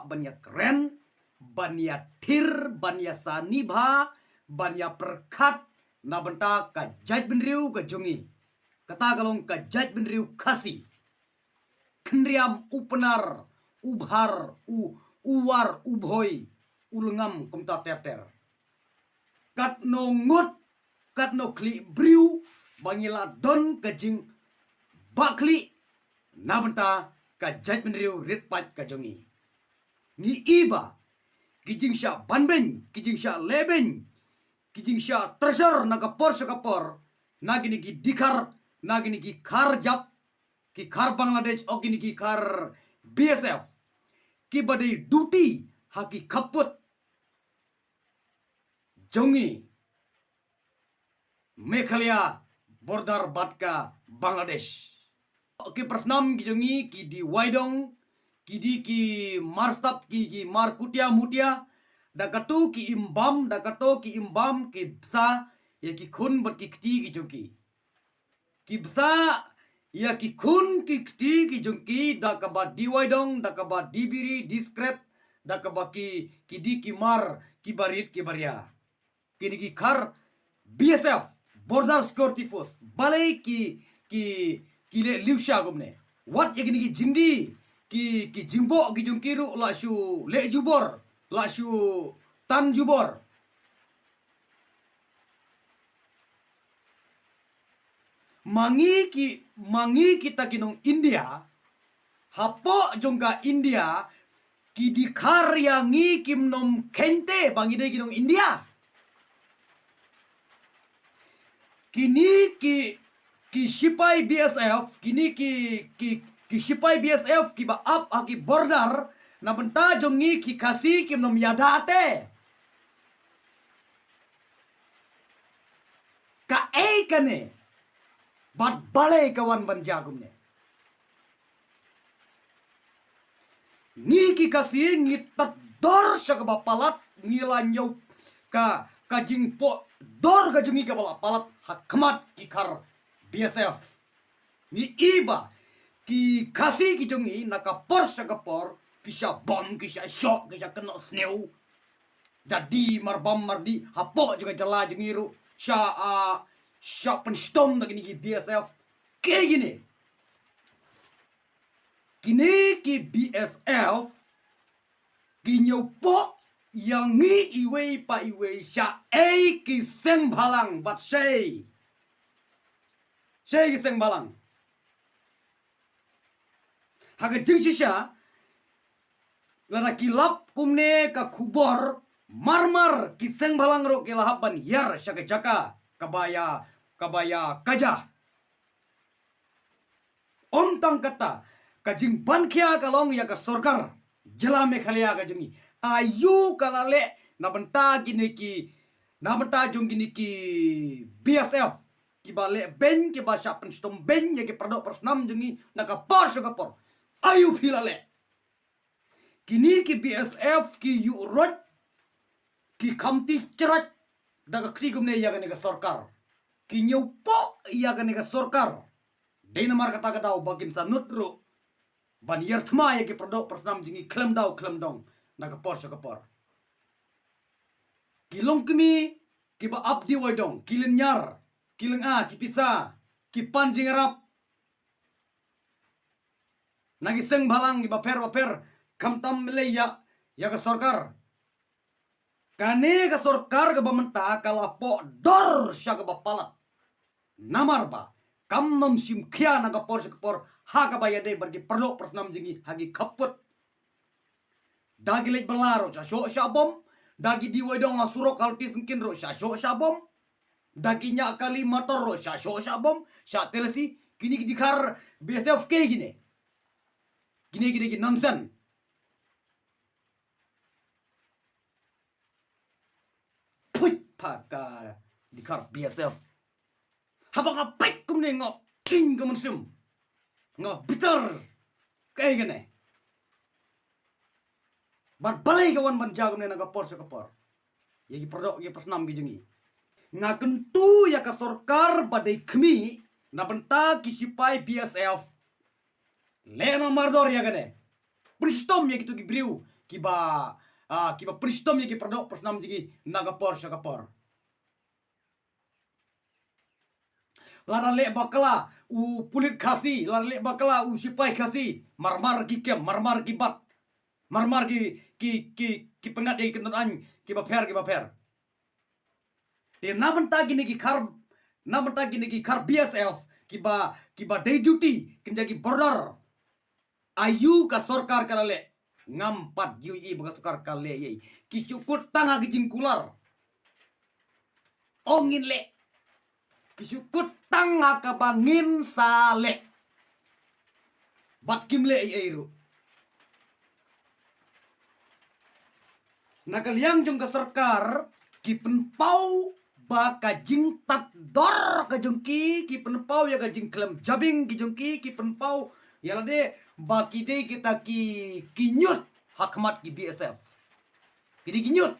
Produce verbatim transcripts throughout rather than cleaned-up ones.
ban ïa kren, ban ïa thir, ban ïa sani bha, ban ïa pyrkhat na bynta ka jaitbynriew ka jong ngi. Kata ka long ka jaitbynriew Khasi. Khynriam, u Pnar, u Bhar, u, u War, u Bhoi, u Lyngngam, kumta ter ter. Katno ngut, katno khlieh briew ba ngi la don ka jingbahkhlieh na bynta ka jaitbynriew rit paid ka jong ngi. Ngi i ba ki jingshah banbeiñ, ki jingshah lehbeiñ, ki jingshah treasure na ka por sha ka por na kine ki dkhar, na kine ki khar jap, ki khar Bangladesh, o kine ki khar B S F, ki ba dei duty ha ki khappud jong ngi Meghalaya border bad ka Bangladesh. Ki pyrsnam ki jong ngi ki dih waidong, ki dih ki mar stap, ki, ki mar kutia mutia, da kato ki im bam, da kato ki im bam, ki bsa ïa ki khun bad ki kti ki jong ki. Ki bsa ïa ki khun ki kti ki jong ki da kaba dih waidong, da kaba dih biri, dih sikret, da kaba ki, ki dih ki mar, ki barit, ki baria. Kine ki khar B S F, Border Security Force, balei ki, ki, ki leh liushai kumne. Wat ïa kine ki jingdih, ki, ki jingbok ki jong ki ruh la shu leh jubor, la shu tan jubor. Ma ngi ki, ma ngi kita ki nong India, hapoh jong ka India, ki dkhar ïa ngi kim nym kheiñ te ba ngi dei ki nong India. Kine ki, ki shipai B S F, kine ki, ki, ki shipai B S F kiba ap ha ki border, na bynta jong ngi ki Khasi kim nym ïada te. Kaei kane, bad balei ka wan ban jia kumne. Ngi ki Khasi ngi tad dor sha kaba palat, ngi la ñiew ka, ka jingpoh dor ka jong ngi kaba la palat ha khmat ki khar B S F. Ngi i ba ki Khasi ki jong ngi na ka por sha ka por ki shah bom, ki shah shoh, ki shah kynnoh sniew. Da dih mar bam mar dih hapoh jong ka jylla jong ngi ruh shah, ah, shah pynshitom da kine ki B S F. Kaei kine? Kine ki B S F ki ñiew poh ïa ngi iwei pa iwei, shaei ki seng bhalang bad shaei, shaei ki seng bhalang. Ha ka jingshisha, lada ki lap kumne ka khubor, mar mar ki seng bhalang ruh ki la hap ban hiar sha ka jaka kaba ïa, kaba ïa kaja. Ym tang kata, ka jingban khia ka long ïa ka sorkar jylla Meghalaya ka jong ngi. Aïu ka la leh na bynta kine ki, na bynta jong kine ki B S F kiba leh beiñ, kiba shah pynshitom beiñ ïa ki pyrdoh pyrsnam jong ngi na ka por sha ka por. Aïu phi la leh? Kine ki B S F ki ïuh roit, ki khamti chrat da ka kti kumne ïa kane ka sorkar. Ki ñiew poh ïa kane ka sorkar. Dei namar kata ka daw ba kin sa nud ruh ban hiar thma ïa ki pyrdoh pyrsnam jong ngi khlem daw khlem dong na ka por sha ka por. Ki longkmie kiba ap dih waidong, ki lynñiar, ki lynga, ki pisa, ki pan jingïarap na ki seng bhalang kiba pher ba pher, khamtam lei ïa, ïa ka sorkar. Kane ka sorkar kaba mynta ka la poh dor sha kaba palat. Namar ba kam nym shim khia na ka por sha ka por ha kaba ïadei bad ki pyrdoh pyrsnam jong ngi ha ki khappud. Da ki leit bylla ruh shah shoh shah bom. Da ki dih waidong ha surok ha lynti syngkien ruh shah shoh shah bom. Da ki ñiah kali motor ruh shah shoh shah bom, shah telesi. Kine ki dkhar B S F kaei kine? Kine, kine ki nonsense. Phuit pha ka dkhar B S F. Haba nga peit kumne nga pynkhih ka mynsiem. Nga bitar. Kaei kane? Bad balei ka wan ban jia kumne na ka por sha ka por? Ïa ki pyrdoh, ïa ki pyrsnam ki jong ngi. Nga kyntu ïa ka sorkar ba dei khmih na bynta ki shipai B S F. Leh na mardor ïa kane. Pynshitom ïa kito ki briew kiba, ah, kiba pynshitom ïa ki para doh para snam jong ngi na ka por sha ka por. Lada leh bakla u pulit Khasi, lada leh bakla u sipai Khasi, marmar ki kem, marmar ki bat, marmar ki, ki, ki, ki pyngngad ïa ki kyndon aiñ kiba pher kiba pher. Te na bynta kine ki khar, na bynta kine ki khar B S F kiba, kiba dei duty, kin jia ki border. Aïu ka sorkar ka la leh? Ngam pat ïohi ba ka sorkar ka leh ei ei. Ki shu kut tang ha ki jingkular. Ong ngin leh. Ki shu kut tang ha kaba ngin sa leh. Bad kim leh ei ei ruh. Na ka liang jong ka sorkar, ki pynpaw ba ka jingtad dor ka jong ki, ki pynpaw ïa ka jingkhlem jabieng ki jong ki, ki pynpaw ïa lade ba ki dei kita ki, ki ñiut ha khmat ki B S F. Ki dei ki ñiut.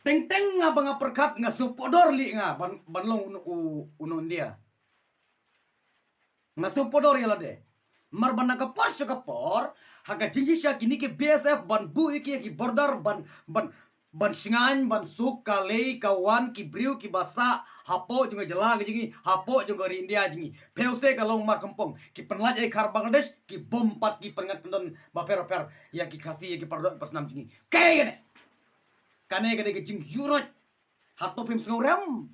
Teng teng nga ba nga pyrkhat nga shu pudor lih nga ban, ban long u, u, u nong India. Nga shu pudor ïa lade. Mar ba na ka por sha ka por, ha ka jingshisha kine ki B S F ban buh ïa ki, ïa ki border ban, ban, ban shngaiñ, ban suk ka lei ka wan ki briew kiba sah hapoh jong ka jylla ka jong ngi, hapoh jong ka ri India jong ngi. Phi ïohi ka long mar kongpong, ki pynlait ïa ki khar Bangladesh, ki bom pat ki pynngad kyndon bapher bapher ïa ki Khasi, ïa ki para doh para snam jong ngi. Kaei kane? Kane ka dei ka jingïuhroit. Hato phim sngewrem?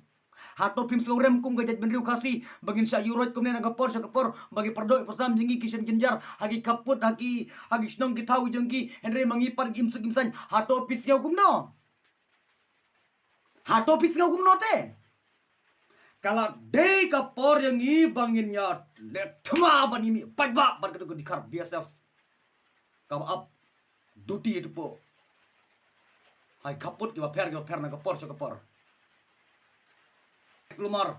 Hato phim sngewrem kum ka jaitbynriew Khasi ba ngin shah ïuhroit kumne na ka por sha ka por, ba ki para doh para snam jong ngi ki shem jynjar ha ki khappud, ha ki, ha ki shnong ki thaw jong ki, hynrei ma ngi pat kim suk kim saiñ? Hato phi sngew kumno? Hato phi sngew kumno te? Ka la dei ka por jong ngi ba ngin ïa leh thma ban ïa mih paidbah bad ka dei ka dkhar B S F kaba ap duty hapoh ha ki khappud kiba pher kiba pher na ka por sha ka por. Kulmar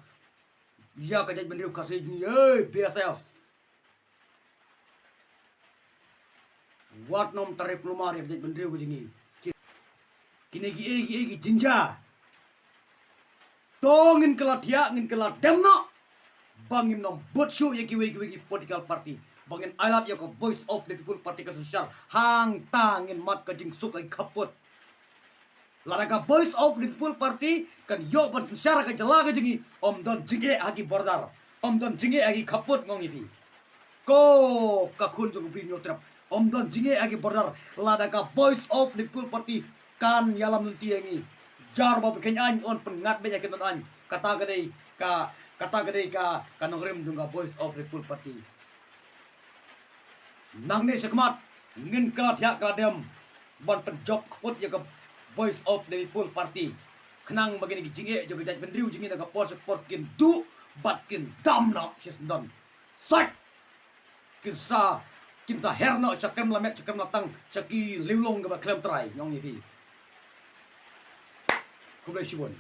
ïa ka jaitbynriew Khasi jong ngi, ei B S F. Wat nym trei kulmar ïa ka jaitbynriew ka jong ngi. Kine kiei kiei ki jingjia, to ngin kylla thiah, ngin kylla dem noh ba ngin nym bud shuh ïa kiwei kiwei ki political party, ba ngin ailad ïa ka Voice of the People Party kan synshar. Hangta ngin mad ka jingsuk ha ki khappud. Lada ka Voice of the People Party kan ïoh ban synshar ha ka jylla ka jong ngi, ym don jingeh ha ki border, ym don jingeh ha ki khappud, nga ong ïa phi. Ko ka khun jong u Bri Hynñiewtrep, ym don jingeh ha ki border lada ka Voice of the People Party kan ïalam lynti ïa ngi. Jar ba phi kheiñ aiñ, yn pyngngad beit ïa ki kyndon aiñ. Kata ka dei ka, kata ka dei ka, ka nongrim jong ka Voice of the People Party. Nangne shakhmat ngin kylla thiah kylla dem ban pynjop kput ïa ka Voice of the People Party, khnang ba kine ki jingeh jong ka jaitbynriew jong ngi na ka por sha ka por kin duh bad kin dam noh shisyndon. Sait! Kin sa, kin sa her noh sha kem lamet, sha kem latang, sha ki liulong kiba khlem trai, nga ong ïa phi. Khublei shibun.